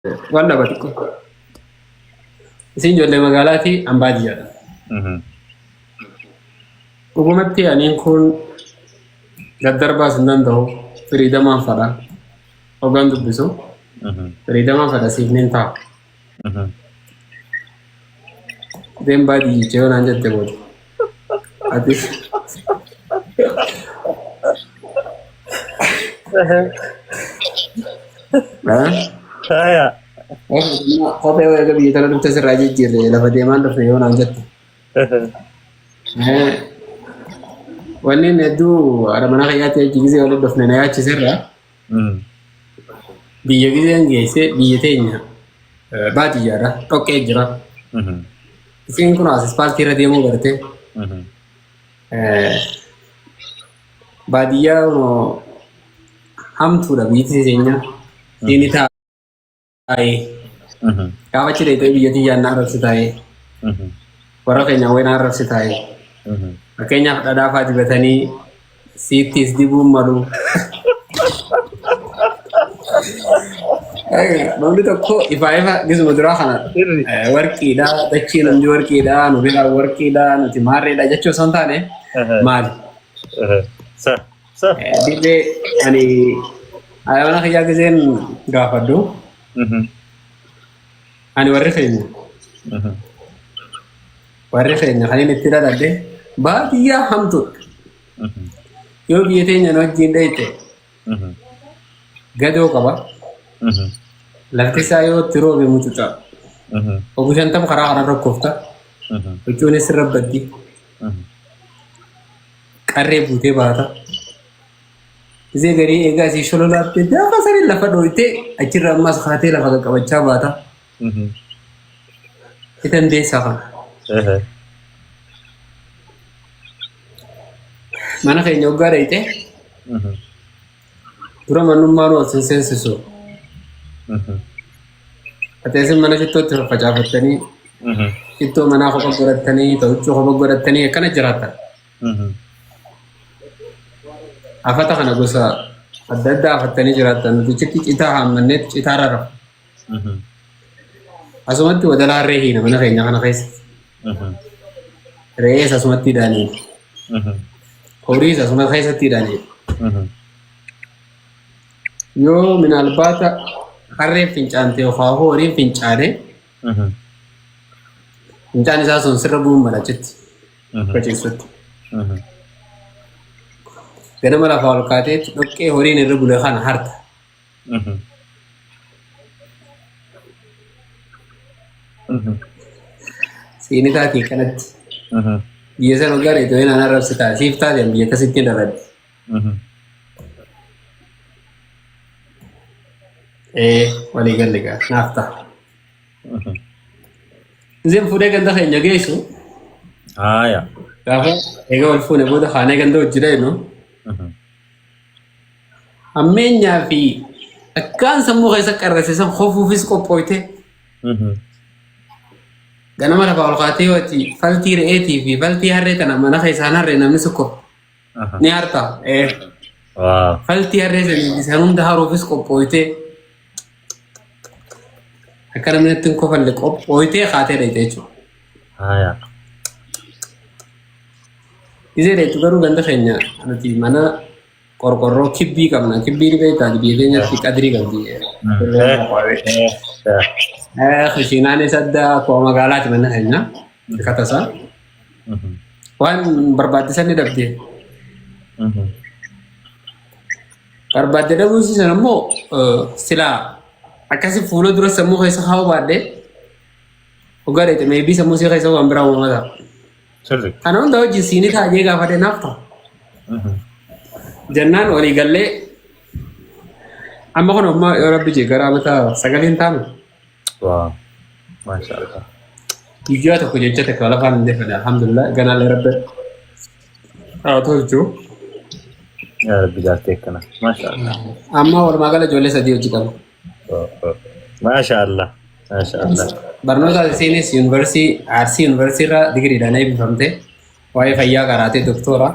Waan dhaba xiqqoo. Isin ijoollee magaalaati an baadiyyaadha. Dhugumatti aniin kun daddarbaas hin danda'u firiidamaan fadha. Hoggaan dubbisu firiidamaan fadha siif nin ta'a. Deem baadiyyicha yoo naan jette booda. Ati Haya. Kophee eega biyya tana dhufte sirraa jijjiirre lafa deemaan dhufne yoo naan jette. Wanni inni hedduu haadha manaa kiyyaatti achi gisee walitti dhufne na yaachisirra biyya giseen geesse biyya teenya baadiyyaadha dhoqqee jira. Isiin kun as ispaaltii irra deemuu barte. Baadiyyaa hamtuudha biyyi teenya. Isiin taa'ee. Gaafa achi dheeyxee biyya tiyyaan na arrabsi taa'ee. Warra keenya wayii na arrabsi taa'ee. Fakkeenyaaf dhadhaa fa'aa dibatanii siittis dibuun malu. Namni tokko ifaa ifa gisuma duraa kana warqiidha, dachiin hundi warqiidha, nu biraa warqiidha, nuti maarreedha jechuu osoo hin taane maali? Sa. Sa. Dirree ani ayyaana kiyyaa giseen gaafadhu ani warri keenya warri keenya kan inni itti dhaladhe baadiyyaa hamtuudha. Yoo biyya teenya nu wajjin dhayxe gadoo qaba. Lafti isaa yoo itti roobe mucuca. Obbo shantam karaa kana rakkofta. Huccuunis sirra baddi. Qarree buutee baata. Isee garii eegaa isii shololaatte gaafa sanii lafa dhooytee achirra ammas kaatee lafa qaqqabachaa baata. Ni dandeessaa kana. Mana keenya hoggaa dhayxe dura mannummaan ol sin seensisu. Ati isin mana shittootti faffacaafattanii shittoo manaa kopha godhattanii ta'uchuu kopha godhattanii akkana jiraattan. Afata kana gosa adda addaa afattanii jiraattan. Nuti achitti citaa haammanneet citaa rara. Asumatti wadalaa harree hiina mana keenya kana keessa. Re'ees asumatti hidhaanii. Horiis asuma keessatti hidhaanii. Yoo minaalbaata harreen fincaante yookaan horiin fincaane fincaan isaa sun sirra bu'uun mala achitti faciisutti. Ganama lafaa ol kaateetti dhoqqee horiin irra bule kana harta. Siini taati kanatti. Biyya sana hoggaa dheetu waan arrabsi ta'a. Siif taate biyya akkasitti hin dhaladhe. Ee walii galle gaa naaf ta'a. Izeen fuudhee ganda keenya geessu Haaya. gaafa eega wal fuune booda kaanee ganda hojii dhaynu Hammeenyaa fi akkaan sammuu keessa qarrase san kofuufis qophooyte. Ganama lafaa ol kaatee yoo ati faltii re'eetii fi faltii harree tana mana keessaan harree namni sukko ni harta. Faltii harree sanii fi san hunda haruufis qophooyte. Akka namni natti hin kofalle qophooytee kaatee dheeyte jechuudha. Isee dheeytu garuu ganda keenya nuti mana qorqorroo kibbii qabna. Kibbii ni beektaa biyya keenyatti qadrii qabdi. Kushiinaanis adda akkuma magaalaati manni keenya. Akka tasaa. Waan barbaachisan ni dhabde. Barbaadde dhabuu sana immoo silaa akkasi fuula dura sammuu keessa kaa'uu baadhee hoggaa dheete meebii sammuu isii keessa waan biraa uumama ta'a. Sirri. Kana hunda wajjin siini ta'a jee gaafadhe naaf ta'a. Jennaan walii gallee amma kun amma yoo rabbi jee gara amata sagaliin taanu Waaw. Maasha Allah. guyyaa tokko jecha takka lafaan hin deeffanne alhamdulillah ganaallee rabbi haa tolchu. Yaa rabbi jaartee akkana. Maasha Allah. Amma walumaa gala ijoollee sadii hojii qaba. Maasha Allah. Maasha Allah. Barnoota isiinis yuunivarsiitii Arsii yuunivarsiitii irraa digiriidhaan eebbifamte. Waa'ee fayyaa qaraatee doktora.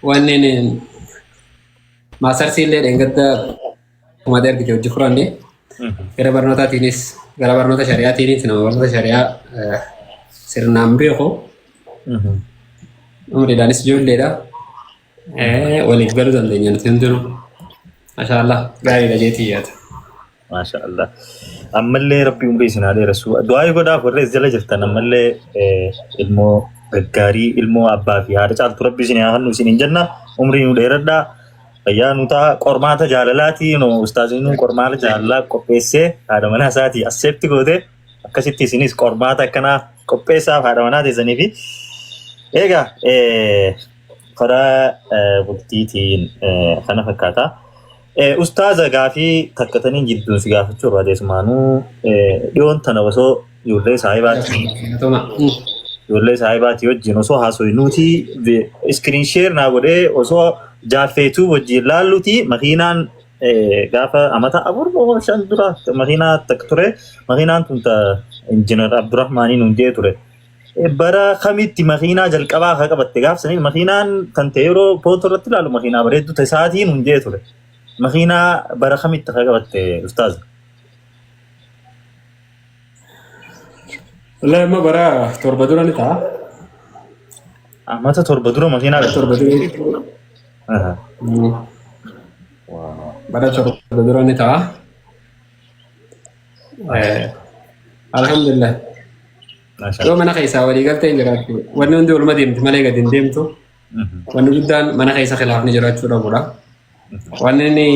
Wanneen maasarsii illee dheengadda kumatee argite hojii fudhanne. Gara barnootaatiinis gara barnoota shari'aatiinis nama barnoota shari'aa sirnaan beeku. Umriidhaanis ijoolleedha. Waliif galuu dandeenya nuti hundinuu. Maashaallah gaariidha jeetii yaada. Maasha Allah. Ammallee Rabbi umrii isin haa dheeressu. Du'aa godhaaf warra as jala jirtan ammallee ilmoo gaggaarii ilmoo abbaa fi haadha caaltu Rabbi isin haa kennu isin hin jenna. Umrii nu dheeradhaa. Fayyaa nu ta'a. Qormaata jaalalaati. Nu ustaaziin nu qormaata jaalalaa qopheessee haadha manaa isaatii accept goote akkasitti isinis qormaata akkanaa qopheessaaf haadha manaa teessanii fi egaa karaa bultiitiin kana fakkaata. Ustaaza gaafii takka taniin jidduun si gaafachuu barbaade sumaanuu dhiyoon tana osoo ijoollee saahibaatii ijoollee saahibaatii wajjin osoo haasoynuuti iskiriin sheer naa godhee osoo jaaffeetuu wajjin laalluti makiinaan gaafa amata 4 moo 5 dura makiinaa takka ture makiinaan tun ta injinar Abdurrahmaanii nuun jee ture. Bara kamitti makiinaa jalqabaa akka qabatte gaaf sanii makiinaan kan ta'e yeroo footoo irratti ilaalu makiinaa bareedduu ta'e isaatiin nuun jee ture. Makiinaa bara kamitti akka qabatte ustaaz? Wallahi amma bara 7 dura ni ta'a. Amata 7 dura makiinaa Bara qabatte. 7 dura. Bara 7 dura ni ta'a. Alhamdulillah. Yoo mana keessaa walii galtee hin jiraattu wanni hundi waluma deemti malee gadi hin deemtu. Wanni guddaan mana keessa khilaafni jiraachuu dhabudha. Wanni inni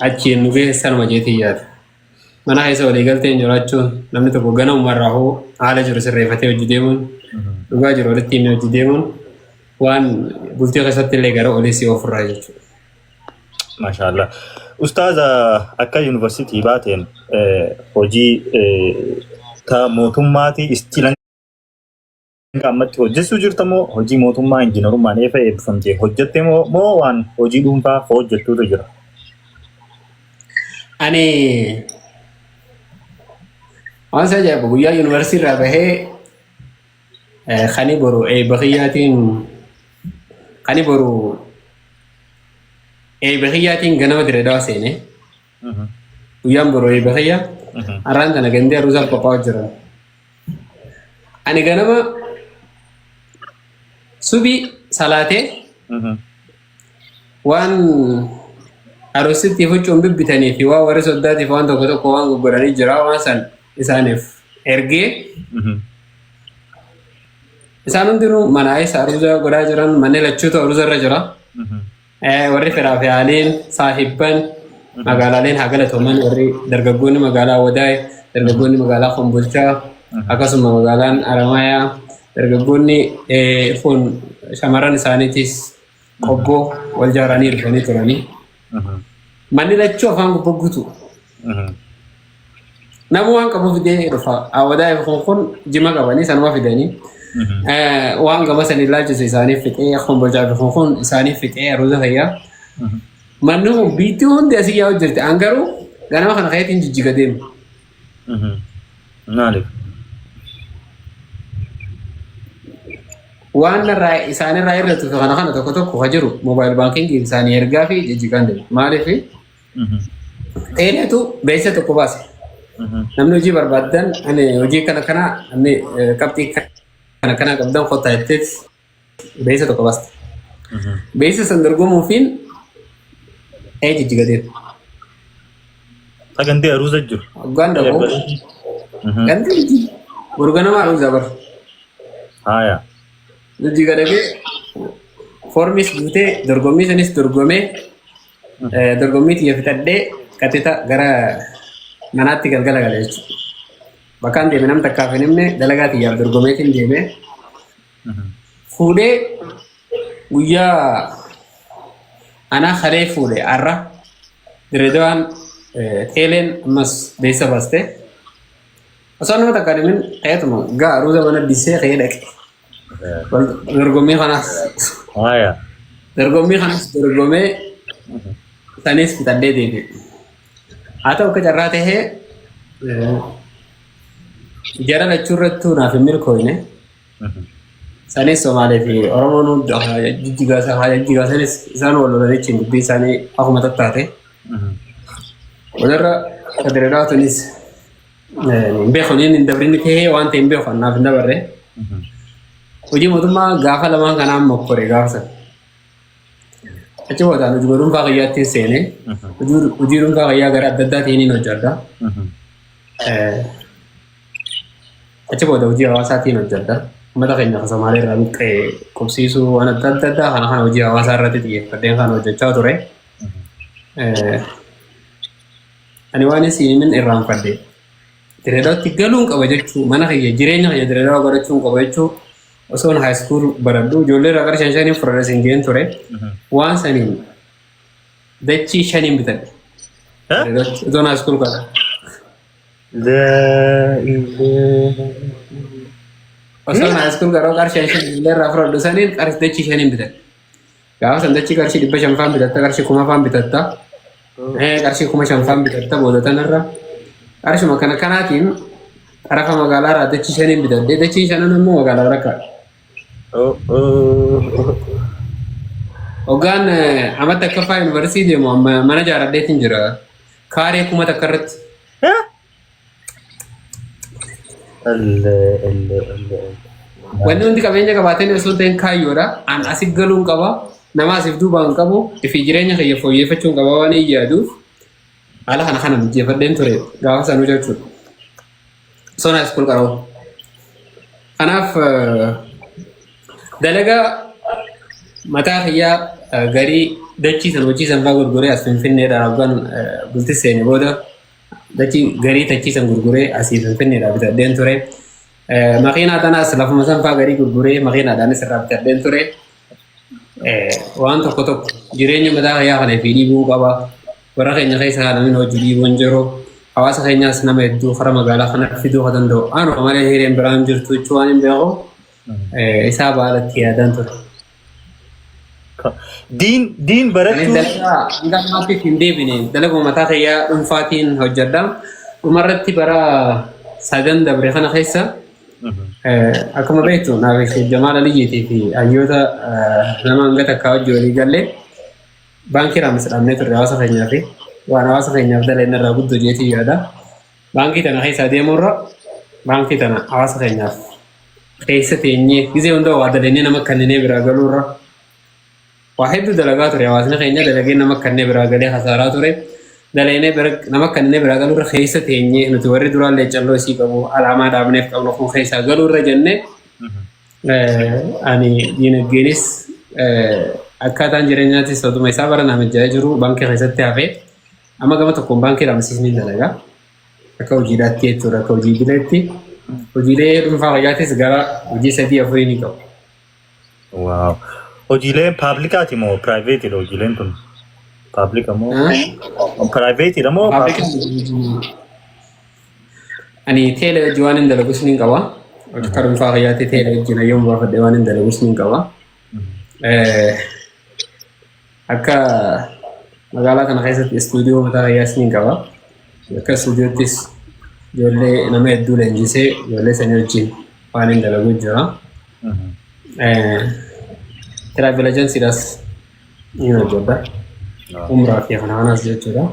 achiin nu geesse sanuma jeetii yaada. Mana keessa walii galtee hin jiraachuun namni tokko ganamuma irraa hoo haala jiru sirreeffatee hojii deemuun dhugaa jiru walitti himee hojii deemuun waan bultii keessatti illee gara olii si ofirraa jechuudha. Maashaallah. Ustaaza akka yuunivarsiitii baateen hojii ta mootummaati istiilan ammatti hojjechuu jirta moo hojii mootummaa injiinarummaan eefa eebbifamtee hojjette moo moo waan hojii dhuunfaa hojjettuutu jira? Ani waan si ajaa'ibu guyyaa yuunivarsiitii irraa bahee kani boru eebba kiyyaatiin kani boru eebba kiyyaatiin ganama Dirree Dawaa seene. Guyyaan boru eebba kiyya. Har'aan tana gandee aruusaaf qophaa'u jiran. Ani ganama subii salaatee waan aruusittiif huccuun bibbitanii fi waan warri soddaatiif waan tokko tokko waan goggodhanii jira waan san isaaniif ergee isaan hundinuu manaa isa aruuza godhaa jiran manni lachuutu aruuza irra jira. Warri firaa fi haaliin saahibban magaalaaleen haa galatooman warri dargaggoonni magaalaa Wadaay dargaggoonni magaalaa Kombolchaa akkasuma magaalaan Aramaayaa dargaggoonni kun shamarran isaaniitis qobboo wal jaaranii dhufanii turanii. Manni lachuu afaan gubbaa guutu. Nama waan qabu fidee dhufa. Awwadaa kun kun jima qabanii sanuma fidanii. Waan gama sanii ilaalchisu isaaniif fixee kombolchaa fi kun kun isaaniif fixee aruuza fayyaa. Manni kun biitti hundi asii yaa'u jirti. An garuu ganama kana keetiin jijjiga deema. Maaliif? Waan narraa isaanirraa irratti kana kana tokko tokko ka jiru moobaayil baankiingii isaanii ergaa fi jijjigaan deema. Maaliif? Teeleetu beeksisa tokko baase. Namni hojii barbaaddan ani hojii kana kana namni qabxii kana kana qabdan kottaa jetteet beeksisa tokko baaste. Beeksisa san dorgomuufiin ee jijjiga deema. Sagantee aruuza jiru. Hoggaan dhaqu gandi jijjiga. Boru ganama aruuza bar. Haaya. Jijjiga dhaqee foormis guutee dorgommii sanis dorgomee Dorgommii tiyya fixadhee qaxita gara manaatti galgala gala jechuudha. Bakkaan deeme nam takkaaf hin himne dalagaa tiyyaaf dorgomeetiin deeme. Fuudhee guyyaa anaa kalee fuudhe har'a Direedawaan teeleen ammas beeksisa baaste. Osoo nama takkaan himin ka'eetuma gaa aruuza mana disee ka'ee dhaqe. Dorgommii kanaas Haaya. dorgommii kanas dorgomee sanis fixadhee deebi'e. Haa ta'u akka carraa tahee jara lachuu irrattuu naaf hin milkooyne. Sanis Somaalee fi Oromoon jijjigaa sanis isaan wal lolanii dubbii isaanii akkuma tattaate. Walirra Dirreedhaa tunis hin beeku, inni hin dabrinni ta'ee waan ta'e hin beeku, annaaf hin dabarre. Hojii mootummaa gaafa lamaan kanaan mokkore gaafa sana. Achi boodaan hojii dhuunfaa kiyyaatti seenee hojii dhuunfaa kiyyaa gara adda addaatiin hin hojjedha. Achi booda hojii hawaasaatiin hojjedha. Uummata keenya kan Somaalee irraa buqqee qubsiisuu, waan adda adda addaa kana kana hojii hawaasaa irratti xiyyeeffadheen kan hojjechaa ture. Ani waan isin himin irraanfadhe. Direedaatti galuun qaba jechuu, mana kiyya, jireenya kiyya Direedaa godhachuun qaba jechuu, osoon high school baradhu ijoollee irraa qarshii 5 5n fudhadhe sin jeen ture. Waan saniin dachii shaniin bitadhe. Direedaatti osoon high school baradhu. Laa ilaaha. Osoon high school garuu qarshii 5 5 ijoollee irraa fudhadhu saniin qarshii dachii shaniin bitadhe. Gaafa san dachii qarshii 500 faan bitatta, qarshii 1000 faan bitatta. Qarshii 5000 faan bitatta booda tanarra. Qarshuma kana kanaatiin xarafa magaalaa irraa dachii shaniin bitadhe. Dachii shanan ammoo magaalaa rakkaa. Hoggaan amata akkaffaa yuunivarsiitii deemu amma mana jaaradheetiin jira. Kaaree 1000 irratti. Allah Allah Allah. Wanni hundi qabeenya qabaatanii osoo hin ta'in kaayyoodha. An asi galuun qaba. Nama asiif duubaan qabu. Ifii jireenya kiyya fooyyeffachuun qaba waan hin yaaduuf. Haala kana kana mijeeffadheen ture gaafa sanuu jechuudha. Sona school qaroo. Kanaaf dalagaa mataa kiyyaa garii dachii san hojii san fa'aa gurguree as Finfinneedhaan hoggaan bulti seene booda dachii garii tachii san gurguree asii Finfinneedhaa bitadheen ture. Makiinaa tanaas lafuma san fa'aa garii gurguree makiinaadhaanis irraa bitadheen ture. Waan tokko tokko jireenya mataa kiyyaa kana fi dhiibuu qaba. Warra keenya keessa namni hojii dhiibuu hin jiru. Hawaasa keenyaas nama hedduu karaa magaalaa kana fiduu kan danda'u. Anuma malee hireen biraan jirtu jechuu waan hin beeku. Isaa baalatti yaadaan ture. Diin Ani barachuu dalagaa hanga ammaatti hin deebine, dalaguma mataa kiyyaa dhuunfaatiin hojjedha. Dhumarratti bara sadan dabre kana keessa akkuma beektu naaf Sheekh Jamaal Aliyyiitii fi hayyoota nama hanga takkaa hojii walii gallee baankii raamis dhaabnee turre hawaasa keenyaa fi waan hawaasa keenyaaf daleen irraa guddoo jeetii yaada. Baankii tana keessa deemurra baankii tana hawaasa keenyaaf keessa teenyee gizee hunda waa dalennee nama kanneenee biraa galuurra waa hedduu dalagaa ture. Hawaasni keenya dalagee nama kannee biraa galee hasaaraa ture. Daleenee nama kanneen biraa galuurra keessa teenyee nuti warri duraallee calloo isii qabu alaamaa dhaabneef qabnu kun keessaa galuurra jennee, ani diinagdeenis akkaataan jireenyaattis oduma isaa bara nama mijjaa'ee jiru baankii keessatti hafee amma gama tokkoon baankii ramsiisni dalagaa akka hojiidhaatti jechuudha, akka hojii idileetti. Hojiilee dhuunfaa fayyaatis gara hojii sadii afurii ni qabu. Wow. Hojiilee publicaati moo privateiidha hojiileen tun? Publica moo privateiidha moo public? Ani teelee hojii waan hin dalagus ni qaba. Akka dhuunfaa fayyaatti teelee wajjin hayyoon baafadhe waan hin dalagus ni qaba. Akka magaalaa kana keessatti istuudiyoo mataa fayyaas ni qaba. Akka istuudiyoottis ijoollee nama hedduu leenjisee ijoollee sanii wajjin waan hin dalagu jira. Travel agencydhaas ni hojjedha. Umraa fi kana kanas jechuudha.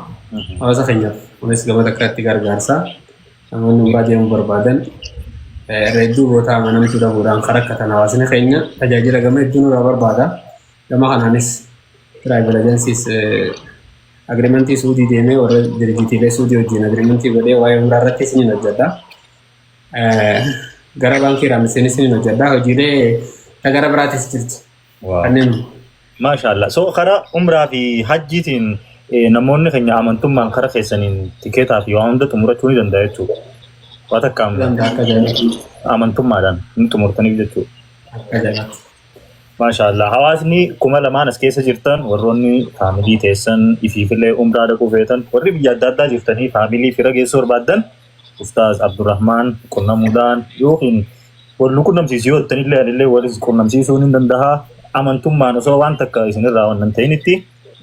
Hawaasa keenyaaf kunis gama takkaatti gargaarsa. Namoonni umraa deemuu barbaadan irra hedduu boota amanamtuu dhabuudhaan kan rakkatan hawaasni keenya tajaajila gama hedduu nurraa barbaada. Gama kanaanis travel agencys agreementii Suudii deemee warra dirjitiilee Suudii wajjin agreementii godhee waa'ee umraa irrattis ni hojjedha. Gara baankii raammiseenis ni hojjedha. Hojiilee gara biraatis jirti. Kanneen Maashaallah. So karaa umraa fi hajjiitiin namoonni keenya amantummaan karaa keessaniin tikeetaa fi waan hunda xumurachuu ni danda'a jechuudha. Waa takka danda'a akka jaalatu. Amantummaadhaan ni xumurtaniif jechuudha. Akka jaalatu. Maashaallah. Hawaasni 2000 as keessa jirtan, warroonni family teessan ifiifillee umraa dhaquu feetan, warri biyya adda addaa jirtanii family fira geessuu barbaaddan, Ustaaz Abdurrahmaan qunnamuudhaan yookiin wal nu qunnamsiisu yoo jettanillee anillee walis qunnamsiisuu ni danda'a. Amantummaan osoo waan takka isinirraa waan hin ta'initti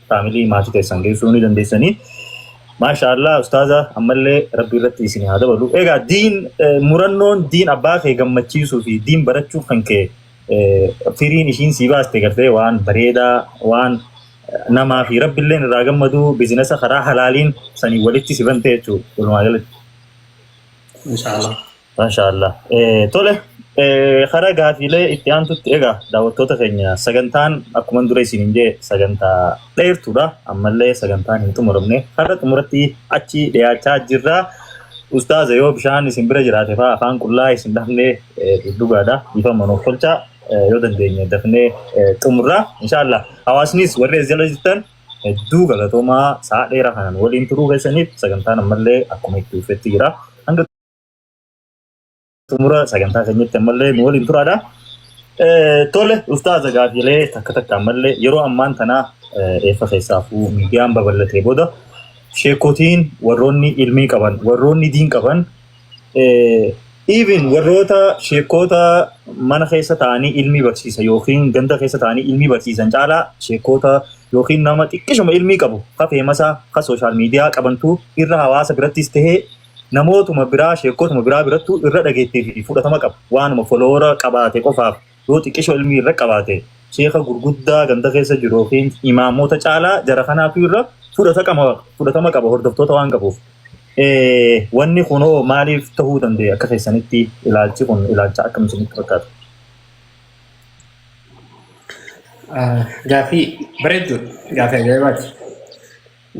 family maatii teessan geessuu ni dandeessanii. Maashaallah ustaaza, ammallee rabbi irratti isin haa dabalu. Egaa diin murannoon diin abbaa kee gammachiisuu fi diin barachuuf kan kee firiin ishiin sii baaste gartee waan bareedaa waan Namaa fi Rabbilleen irraa gammadu bizinasa karaa halaaliin sanii walitti si bante jechuudha walumaa galatti. Inshaallah. Maashaallah. Tole karaa gaafiilee itti aantutti egaa daawwattoota keenya sagantaan akkuma dura isiniin jee sagantaa dheertuudha. Ammallee sagantaan hin xumuramne har'a xumuratti achi dhiyaachaa jirra. Ustaaza yoo bishaan isin bira jiraate fa'aa afaan qullaa isin dhabnee dhugaadha. Dhiifama nuuf tolchaa yoo dandeenye dafnee xumurra. Inshaallah hawaasnis warri as jala jirtan hedduu galatoomaa sa'a dheeraa kanaan waliin turuu keessaniif sagantaan ammallee akkuma itti fufetti jira. Hanga xumura sagantaa keenyatti ammallee nu waliin turaadha. Tole ustaaza gaafiilee takka takka ammallee yeroo ammaan tanaa eeffa keessaafuu miidiyaan babal'atee booda sheekotiin warroonni ilmii qaban warroonni diin qaban even warroota sheekota mana keessa ta'anii ilmii barsiisan yookiin ganda keessa ta'anii ilmii barsiisan caalaa sheekota yookiin nama xiqqishuma ilmii qabu ka feemasaa ka social media qabantu irra hawaasa birattis tahee namootuma biraa sheekotuma biraa birattu irra dhageettii fi fudhatama qaba. Waanuma follower qabaate qofaaf yoo xiqqishoo ilmii irra qabaate sheeka gurguddaa ganda keessa jiru yookiin imaamota caalaa jara kanaatu irra fudhatama qaba hordoftoota waan qabuuf. Wanni kunoo maaliif ta'uu danda'e akka keessanitti ilaalchi kun ilaalcha akkam isinitti fakkaata? Gaafii bareedduudha. Gaafii ajaa'ibaati.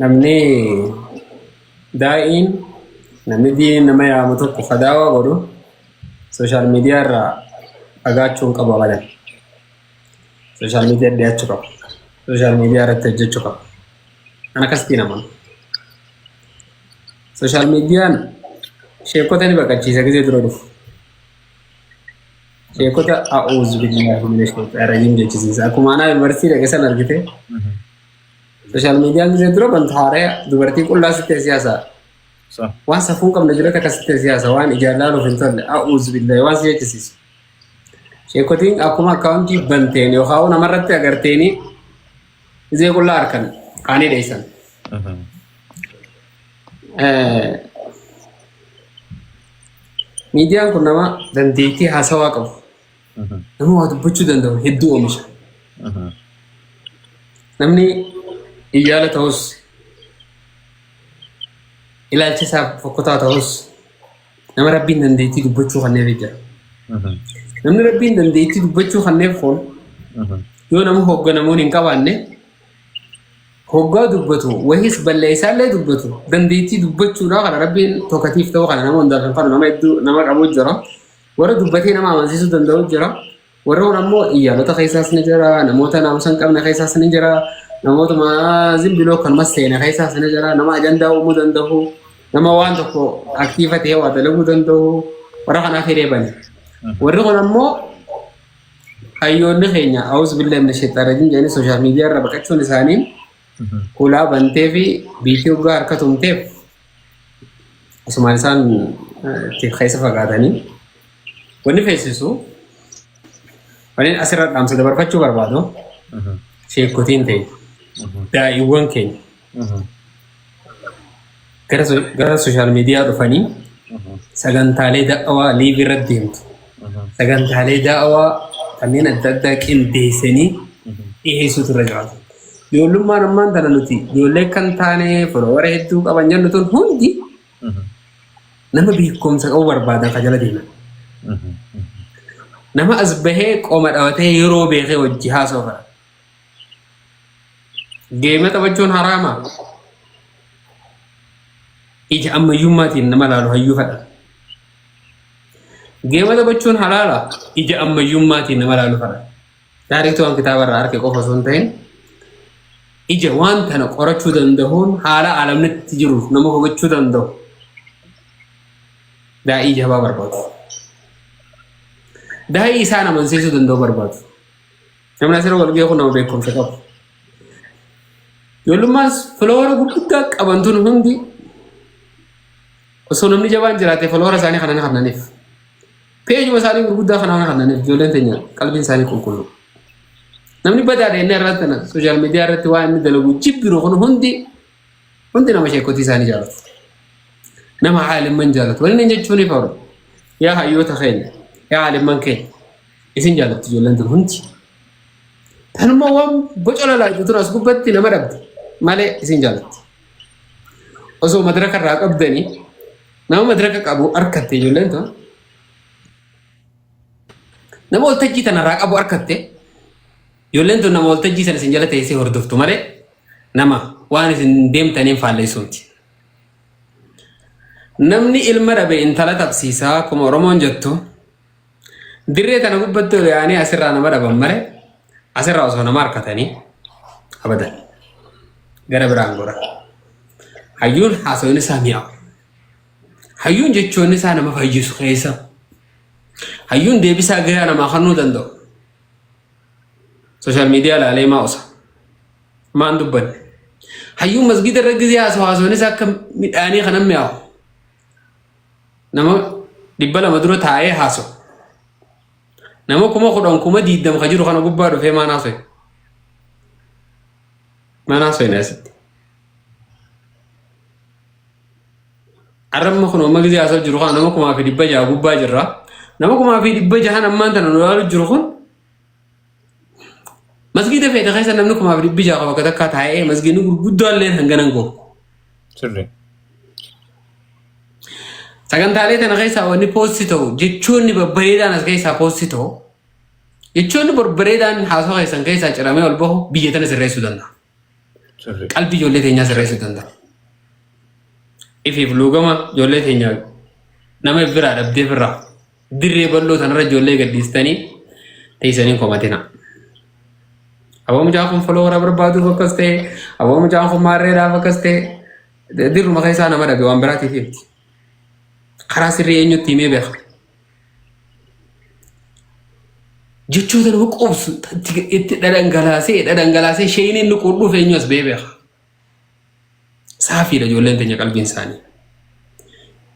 Namni daa'iin namni diin nama yaamu tokko fadaawaa godhu social media irraa fagaachuu hin qabu abadan. Social media dhiyaachuu qaba. Social media irratti hojjechuu qaba. Kan akkasitti namoonni. Social mediaan sheekota ni baqachiisa gisee dura dhufu. Sheekota a'uuzu billaahi mina shayxaani rajiim jechisiisa. Akkuma anaa yuunivarsiitii dhaqe san argite. Social mediaan gisee dura bantu haaraya dubartii qullaa sittee siyaasaa. Waan safuu hin qabne jira takka sittee siyaasa waan ijaan laaluuf hin tolle a'uuzu billaahi waan si jechisiisu. Sheekotiin akkuma akkaawuntii banteen yookaan namarratti agarteeni gisee qullaa harkan qaanii dheessan. Miidiyaan kun nama dandeettii haasawaa qabu, nama waa dubbachuu danda'u hedduu oomisha. Namni iyyaala ta'us, ilaalcha isaa fokkotaa ta'us, nama Rabbiin dandeettii dubbachuu kanneef jira. Namni Rabbiin dandeettii dubbachuu kanneef kun yoo nama hoogganamuun hin qabaanne hoggaa dubbatu wahis balleessaallee dubbatu dandeettii dubbachuudhaa kana Rabbiin tokkatiif ta'uu kana nama hundaaf hin fanu nama hedduu nama qabu jira. Warra dubbatee nama amansiisuu danda'u jira. Warra kun ammoo iyyaalota keessaas ni jira, namoota naamusa hin qabne keessaas ni jira, namoota zimbiloo kanuma seene keessaas ni jira, nama ajandaa uumuu danda'u, nama waan tokko aktiifa ta'ee waa dalaguu danda'u, warra kanaaf hiree bane. Warri kun ammoo hayyoonni keenya a'uuzu billahi mina shayxaani rajiim jedhanii social media irra baqachuun isaanii hulaa bantee fi biitii hoggaa harka tumteef asumaan isaan itti keessa fagaatanii wanni feesisu wanni asirra dhaamsa dabarfachuu barbaadu sheekotiin ta'e daa'iiwwan keenya gara social media dhufanii sagantaalee da'awaa live irra deemtu sagantaalee da'awaa kanneen adda addaa qindeessanii dhiyeessuutu irra jiraatu. Ijoollummaan ammaan tana nuti ijoollee kan taane follower hedduu qaban jennu tun hundi nama beekumsa qabu barbaadan ka jala deeman. Nama as bahee qoma dhabatee yeroo beekee hojii haasa'u fedha. Geema taphachuun haraama. Ija ammayyummaatiin nama laalu hayyuu fedha. Geema taphachuun halaala. Ija ammayyummaatiin nama laalu fedha. Taariikii waan kitaaba irraa arge qofa osoo hin ta'in ija waan tana qorachuu danda'uun haala alamnitti jiru nama hubachuu danda'u daa'ii jabaa barbaadu. Daa'ii isaan amansiisuu danda'u barbaadu. Namni asirra wal ga'e kun nama beekumsa qabu. Ijoollummaas follower gurguddaa qaban tun hundi osoo namni jabaan jiraate follower isaanii kana ni kannaniif. Peejuma isaanii gurguddaa kana ni kannaniif ijoolleen teenya qalbiin isaanii qulqulluu. Namni badaadha inni irratti tana social media irratti waan inni dalagu jibbiru kun hundi hundi nama sheekotii isaanii jaalatu. Nama haalimman jaalatu. Wanni inni jechuun ifa yaa hayyoota keenya yaa haalimman keenya isin jaalatti ijoolleen tun hundi. Tanuma waan boca lalaatu tun as gubbatti nama dhabde malee isin jaalatti. Osoo madraka irraa qabdanii nama madraka qabu harkatte ijoolleen tun nama waltajjii tana irraa qabu harkatte ijoolleen tun nama waltajjii sana isin jala teessee hordoftu malee nama waan isin deemtaniin faalleessu miti. Namni ilma dhabe intala tapsiisaa akkuma Oromoon jettu dirree tana gubbatti ol yaa'anii asirraa nama dhaban malee asirraa osoo nama harkatanii abadan gara biraan gora. Hayyuun haasawni isaa mi'aawu. Hayyuun jechoonni isaa nama fayyisu keessa. Hayyuun deebisaa gahaa namaa kennuu danda'u. Social media ilaalee maa osa. Maan dubbanne. Hayyuun masgiida irra gizee haasawaa haasawni isaa akka midhaanii kanan mi'aawu. Nama 200 dura taa'ee haasawu. Nama 10,000 20,000 ka jiru kana gubbaa dhufee maan haasawe. Maan haasawne asitti. Arramma kun amma gizee haasawaa jiru kana nama 6,600 gubbaa jirra. Nama 6,600 ammaan tana nu ilaalu jiru kun masgiida feete keessa namni 6,600 qaba bakka takkaa taa'ee masgiidni gurguddoo illee hanganan gahu. Sirri. Sagantaalee tana keessaa wanni post ta'u jechoonni babbareedaan as keessaa post ta'u jechoonni babbareedaan haasawaa keessan keessaa ciramee ol bahu biyya tana sirreessuu danda'a. Sirri. Qalbii ijoollee teenyaa sirreessuu danda'a. Ifiif luugama ijoollee teenyaa nama biraa dhabdee birraa dirree bal'oo tanarra ijoollee gadhiistanii teessanii komatina. Aboo mucaan kun follower barbaaduuf akkas ta'e, aboo mucaan kun maarreedhaaf akkas ta'e, dirruma keessaa nama dhabe waan biraatiif himti. Karaa sirrii eenyutti himee beeka. Jechoota nama quubsu itti dhadhangalaasee dhadhangalaasee sheeyiniin inni qudhuuf eenyu as ba'ee beeka. Saafiidha ijoolleen teenya qalbiin isaanii.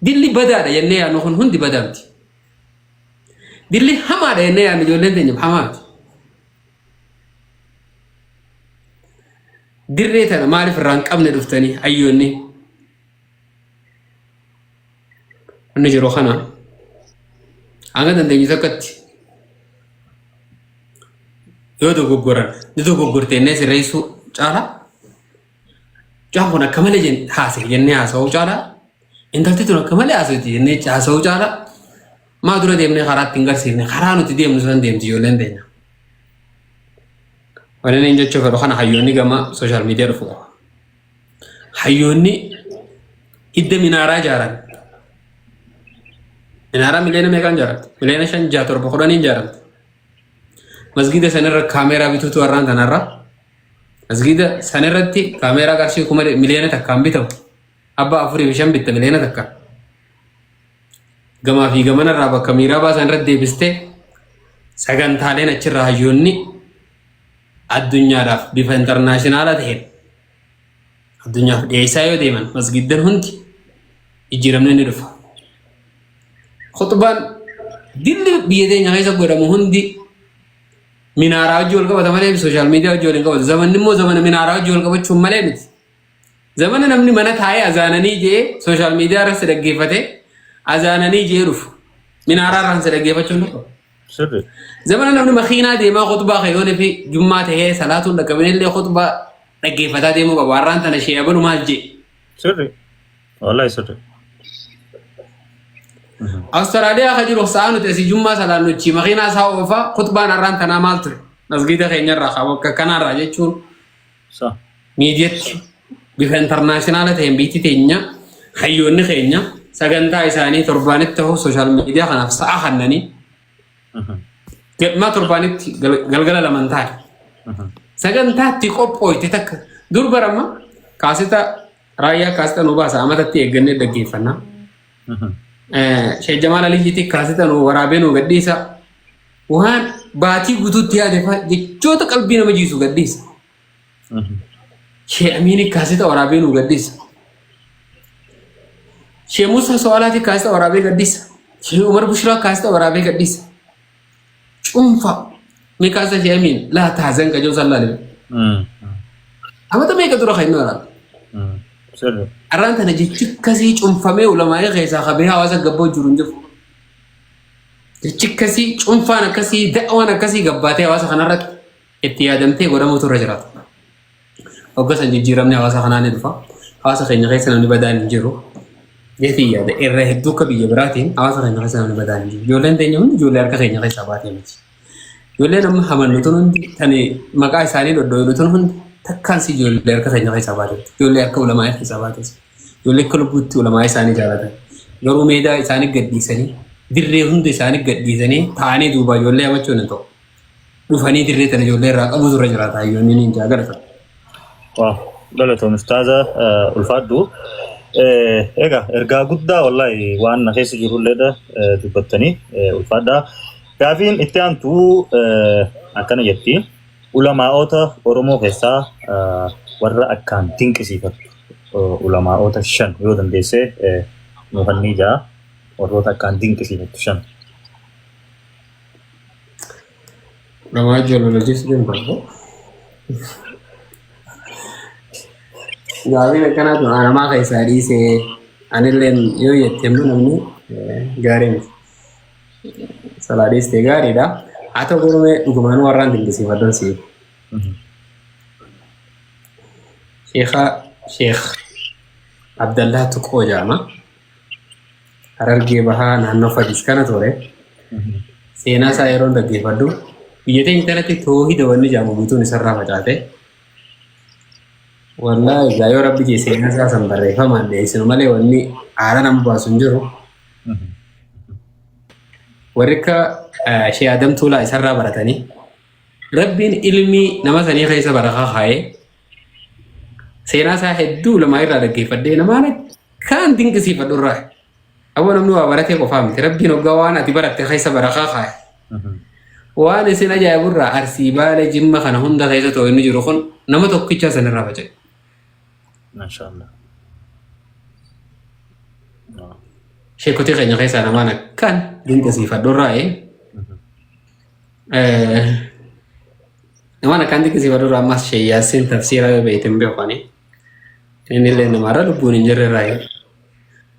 Dilli badaadha jennee yaadnu kun hundi badaa miti. Dilli hamaadha jennee yaadnu ijoolleen teenya hamaa miti. Dirree tana maaliif irraa hin qabne dhuftanii hayyoonni? Inni jiru kana hanga dandeenyu takkatti yoo dogoggoran ni dogoggorte jennee sirreessuu caalaa mucaan kun akka malee haasa'e jennee haasa'uu caalaa intalti tun akka malee haasa'e jennee haasa'uu caalaa maa dura deemnee karaa ittiin garsiifne karaa nuti deemnu san deemti ijoolleen teenya. Wanni inni jechuu fedhu kana hayyoonni gama social media dhufu qaba. Hayyoonni hidda minaaraa ijaaran. Minaaraa miliyoona meeqaan ijaaramte? Miliyoona 5, 6, 7, 10 ijaaramte. Masgiida sanirra kaameeraa bituutu warraan tanarra. Masgiida sanirratti kaameeraa qarshii 1,000,000 bitamu. Abbaa afurii fi shan bitta 1,000,000. Gamaa fi gamanarraa bakka miiraa baasan irratti deebistee sagantaaleen achirraa hayyoonni addunyaadhaaf bifa international ta'een addunyaaf dhiyeessaa yoo deeman masgiddan hundi jijjiiramni ni dhufa. Khutbaan dilli biyya teenya keessa godhamu hundi minaaraa wajjin wal qabata malee social media wajjin wal hin qabatu. Zamanni immoo zamana minaaraa wajjin wal qabachuun malee miti. Zamana namni mana taa'ee azaananii jee social media irratti dhaggeeffate azaananii jee dhufu. Minaaraa irraan si dhaggeeffachuun dhufu. Sirri. Zamana namni makiinaa deemaa khutbaa kayoonii fi jummaa tahee salaatuun dhaqqabin illee khutbaa dhaggeeffataa deemuu qaba. Har'aan tana ishee abalu maal jee. Sirri. Wallahi sirri. Awustiraaliyaa ka jiru sa'a nuti asii jummaa salaannuchi makiinaa isaa oofaa khutbaan har'aan tanaa maal ture? Masgiida keenyarraa kaa bakka kanaarraa jechuun Sa. miidiyatti bifa international ta'een biyyi teenya hayyoonni keenya sagantaa isaanii torbaanitti ta'u social media kanaaf sa'a kannanii gadmaa torbaanitti galgala laman taa'e. Sagantaatti qophooyte takka dur barama kaaseta raayyaa kaaseta nu baasa amatatti eeggannee dhaggeeffannaa. Sheek Jamaal Aliyyiitti kaaseta nu waraabee nu gadhiisa. Waan baatii guutuutti yaade fa'a jechoota qalbii nama jiisu gadhiisa. Shee Amiini kaaseta waraabee nu gadhiisa. Shee Musa So'alaati kaaseta waraabee gadhiisa. Shee Umar Bushraa kaaseta waraabee gadhiisa. Cuunfaa. Mee kaaseta Shee Amiin laa taazan qajoo sallaalee. Amata meeqa dura kan inni waraabe? Sirri. Arraan tana jechi akkasii cuunfamee ulamaa'ee keessaa qabee hawaasa gabboo jiru hin jiru. Jechi akkasii cuunfaan akkasii da'waan akkasii gabbaatee hawaasa kanarratti Itti yaadamtee godhamuutu irra jiraata. Hogga san jijjiiramni hawaasa kanaa ni dhufa. Hawaasa keenya keessa namni badaan hin jiru. Jeetii yaada irra hedduu akka biyya biraatiin hawaasa keenya keessa namni badaan hin jiru. Ijoolleen teenya hundi ijoollee harka keenya keessaa baatee miti. Ijoolleen amma hamannu tun hundi kan maqaa isaanii dhodhooynu tun hundi takkaan si ijoollee harka keenya keessaa baatetti. Ijoollee harka ulamaa keessaa baates. Ijoollee akka lubbuutti ulamaa isaanii jaalatan. Garuu meedaa isaanii gadhiisanii dirree hunda isaanii gadhiisanii taa'anii duubaa ijoollee hamachuun hin ta'u. Dhufanii dirree tana ijoollee irraa qabuutu irra jiraata hayyoonni ni jaa galata. Waaw galatoom ustaaza ulfaadhu. Egaa ergaa guddaa wallahi waan na keessa jirulleedha dubbattanii ulfaadha. Gaafiin itti aantu akkana jetti. Ulamaa'ota Oromoo keessaa warra akkaan dinqisiifattu ulamaa'ota 5 yoo dandeesse nu kannii jaa warroota akkaan dinqisiifattu 5. Namaa ijoolloolojii deemta. Gaafiin akkanaa tun namaa keessaa dhiisee anilleen yoo jette immoo namni gaarii miti. Salaa dhiistee gaariidha. Haa ta'u garuu mee dhugumaan warraan dinqisiifadhan siif. Sheekha Sheekh Abdallaa Tuqoo jedhama. Harargee Bahaa naannoo Fadis kana ture. Seenaa isaa yeroon dhaggeeffadhu biyya teenya tanatti toohida wanni jedhamu guutuun isarraa facaate. Wallaahi egaa yoo rabbi jee seenaa isaa san barreeffamaan dhiyeessinu malee wanni haara nama baasu hin jiru. Warri akka Shee Adam Tuulaa isarraa baratanii rabbiin ilmii nama sanii keessa barakaa kaa'ee seenaa isaa hedduu lamaa irraa dhaggeeffadhee namaan akkaan dinqisiifadhu irraa. Aboo namni waa baratee qofaa miti. Rabbiin hoggaa waan ati baratte keessa barakaa kaa'e. Waan isin ajaa'ibu irraa Arsii Baale Jimma kana hunda keessa too inni jiru kun nama tokkicha san irraa faca'e. Maashaallah. Sheekotii keenya keessaa namaan akkaan dinqisiifadhu irraa namaan akkaan dinqisiifadhu irraa ammas Sheek Yaasiin tafsiira yoo beekte hin beeku ani. Inni illee namaarra lubbuun hin jirre irraa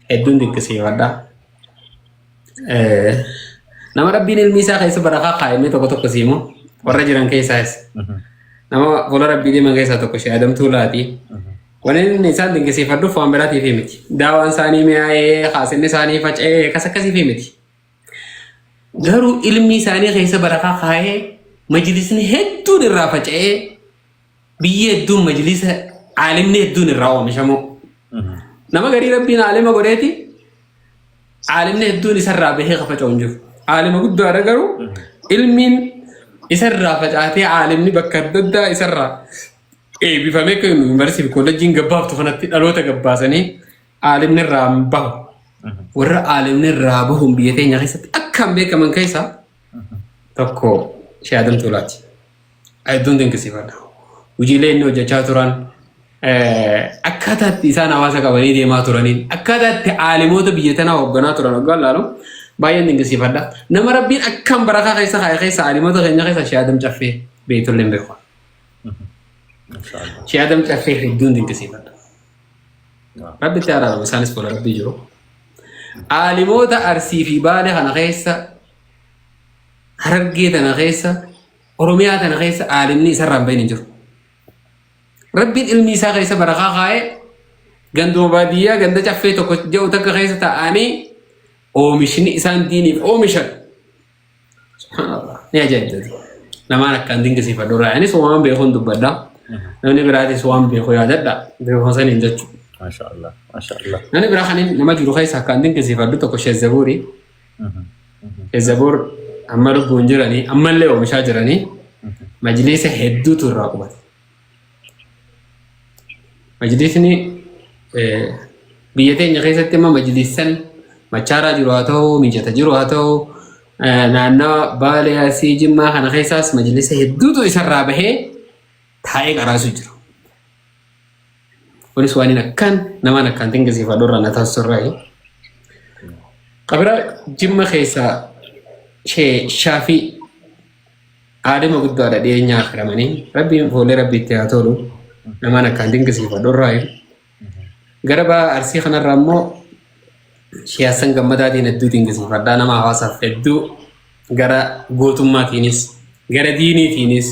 hedduun dinqisiifadha. Nama rabbiin ilmi isaa keessa barakaa kaa'imee tokko tokko siimoo warra jiran keessaas nama fuula rabbii deeman keessaa tokko ishee adamtuu laati. Wanni inni isaan dinqisiifadhuuf waan biraatiif miti. Daawaan isaanii mi'aayee haasinni isaanii faca'ee akkas akkasiif miti. Garuu ilmi isaanii keessa barakaa kaa'ee majlisni hedduun irraa faca'ee biyyi hedduun majlisa aalimni hedduun irraa oomishamu. Nama garii rabbiin aalima godheeti aalimni hedduun isarraa bahee ka faca'u hin jiru. Aalima guddaadha garuu ilmiin isarraa facaatee aalimni bakka adda addaa isarraa eebbifamee akka yuunivarsiitii fi kolleejjiin gabbaaftu kanatti dhaloota gabbaasanii aalimni irraa hin bahu. Warra aalimni irraa bahuun biyya teenya keessatti akkaan beekaman keessaa tokko Shee Adam Tuulaati. Hedduun dinqisiifadha. Hojiilee inni hojjechaa turan akkaataa itti isaan hawaasa qabanii deemaa turaniin akkaataa itti aalimoota biyya tanaa hoogganaa turan hoggaan laalu baay'een dinqisiifadha. Nama rabbiin akkaan barakaa keessa kaa'e keessa aalimoota keenya keessa Shee Adam Caffee beeytullee hin beeku. Shee Adam Caffee hedduun dinqisiifadha. Rabbi itti araaramu isaanis fuula rabbii jiru. Aalimoota Arsii fi Baalee kana keessa Harargee tana keessa Oromiyaa tana keessa aalimni isarraa hin bahin hin jiru. Rabbiin ilmi isaa keessa barakaa kaa'ee ganduma baadiyyaa ganda caffee tokko jedhu takka keessa taa'anii oomishni isaan diiniif oomishan. Subhaanallah. Ni ajaa'ibdati. Namaan akkaan dinqisiifadhu irraa. Anis waan beekuun dubbadha. Namni biraatis waan beeku yaadadha. Beekuma saniin jechuudha. Maashaallah. Maashaallah. Namni biraa kan nama jiru keessa akkaan dinqisiifadhu tokko Sheezzabuuri. Sheezzabuur amma lubbuun jiranii ammallee oomishaa jiranii majliisa hedduutu irraa qubate. Majliisni biyya teenya keessatti amma majliissan machaaraa jiru haa ta'u, mijata jiru haa ta'u, naannawa Baalee, Arsii, Jimmaa kana keessaas majliisa hedduutu isarraa bahee taa'ee qaraasu jira. Kunis waan hin akkaan namaan akkaan dinqisiifadhu irraa na taasisu irraa. Qabira Jimma keessaa Shee Shaafii aalima guddaadha dhiyeenyaa akiramanii rabbiin fuullee rabbiitti haa tolu namaan akkaan dinqisiifadhu irraa. Gara baha Arsii kanarraa immoo Shee Hassan Gammadaatiin hedduu dinqisiifadha nama hawaasaaf hedduu gara gootummaatiinis gara diiniitiinis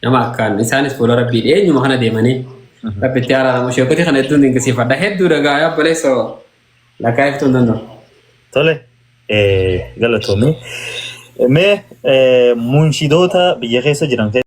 Nama akkaan isaanis fuula rabbii eenyuma kana deemanii rabbitti araaramu sheekoti kana hedduun dinqisiifadha. Hedduu dhagaa yaa obboleessoo lakkaa'iftuu hin danda'u. Tole galatoomi. Mee munshidoota biyya keessa jiran keessaa.